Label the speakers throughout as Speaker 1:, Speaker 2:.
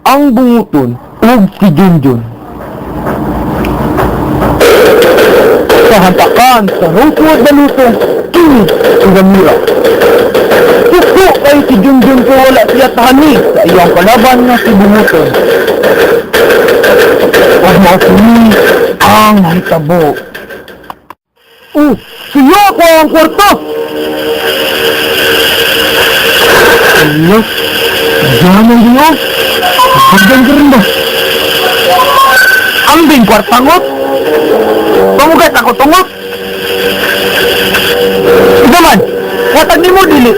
Speaker 1: Ang Bunguton ug si Junjun. Sa hantakan sa Rosewood Balutong, kini ang gamira. Suko kay si Junjun ko wala siya tahani sa iyang kalaban nga si Bunguton. Wag mo kini ang nahitabo. Oh, siya ko ang kwarta! Ala, diyan ang Diyos. Bagyan ka rin ba? Ambing kwartangot! Pamugat ako tungot! Ikaw man, watag ni mo dili.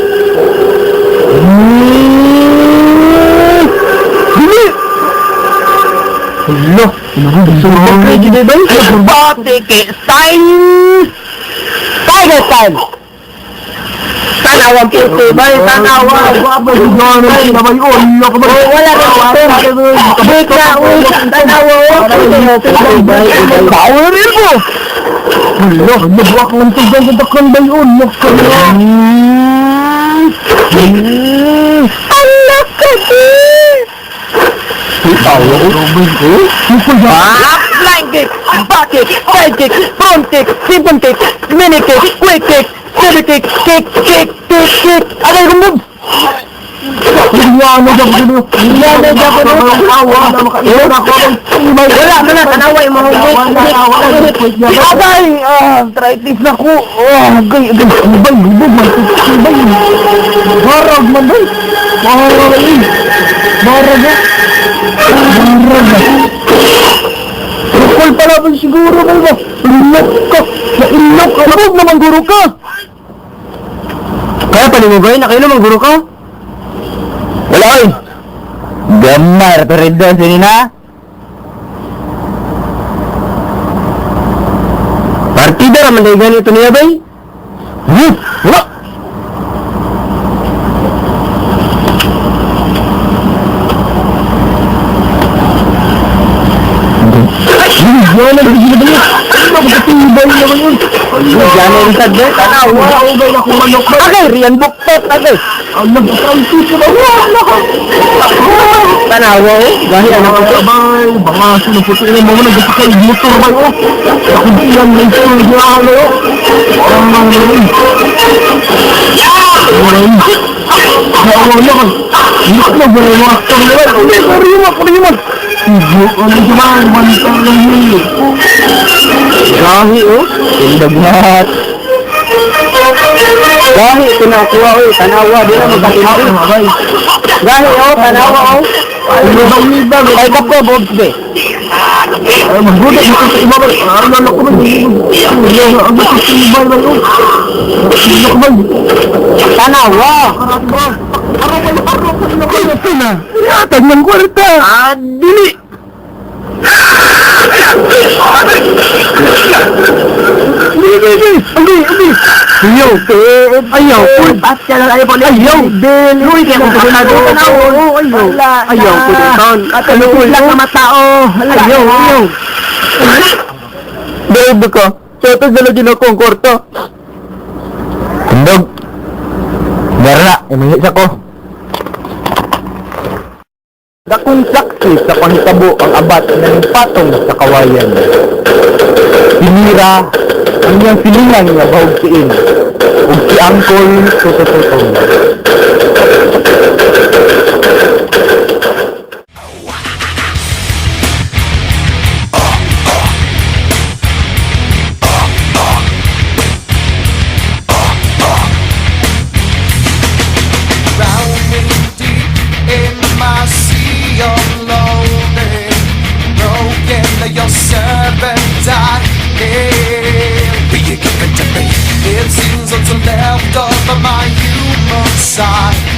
Speaker 1: Dili! Hala, sumbong kay Jide ba? Batike style! Tiger style! Tanawang puti ba? Tanawa! Oh, wala rin ito. Wait na, wait. Tanawa, oh. Bawal rin mo! Hala, nabuwak ng tugan sa dakang bayon. Ala ka di! Ah, flying kick, back kick, side kick, front kick, simple kick, mini kick, quick kick, steady kick, kick, kick, kick, kick. Agay rumbog! Wala mo na, tanaway mo. Agay! Ah, arthritis na ko. Oh, agay, agay. Ubay, ubog man. Ubay. Harag man bay. Harag ay. Harag ah. Harag ah. Rukol pala ba siguro ba ba? Ilok ka. Nailok ka. Labog naman guro ka. Kaya pa mo ba? Nakainom ang guro ka? Wala ay. Gamar to rin doon sinina. Partida raman dahil ganito niya bay? Wala. Yan ang Magkatibay naman yun. Yan ang sad eh. Tanawa. Agay, Rian Buktot. Agay. Ang nag-transit na ba? Wala ka. Tanawa eh. Gahi ang mga
Speaker 2: Bay, baka sinuputi na mo nagpakay motor ba oh. Ako yan may sulod na ano oh. Parang mga naman. Wala yun. Wala na ka. Hindi ka na ba yung actor na ba?
Speaker 1: Hindi, sorry mo, sorry mo.
Speaker 2: Hindi, ano ba? Bantang lang yun.
Speaker 1: Gahi oh. Tindagat. Gahi, tinakuha oh. Tanawa, di na magkatindi. Gahi oh, tanawa oh.
Speaker 2: Ano ba yun ba?
Speaker 1: Kay kap ko, Bobs be.
Speaker 2: Ay, magbuda dito sa iba ba? Ano na ko ba? Ano ba sa iba ba yun? Ano ko ba?
Speaker 1: Tanawa.
Speaker 2: Ito na. Yatag ng kwarta.
Speaker 1: Ah, dili.
Speaker 2: Hindi, hindi, hindi. Hindi, hindi.
Speaker 1: Ayaw, ayaw, ayaw, Luy, kaya kung
Speaker 2: Oo, ayaw.
Speaker 1: Ayaw, kulitan.
Speaker 2: Lang na matao.
Speaker 1: Ayaw, ayaw. Babe ka, sa ito lagi na ko ang kwarta. Tindog. Gara, imahi sa ko. Dakong saksi sa pangitabo ang abat na patong sa kawayan. Sinira ang iyang silingan nga bahugtiin ug si Angkol tutututong.
Speaker 3: Drowning deep in my sea of lonely, broken your servant I am. Be you given to me? It seems what's left of my human side.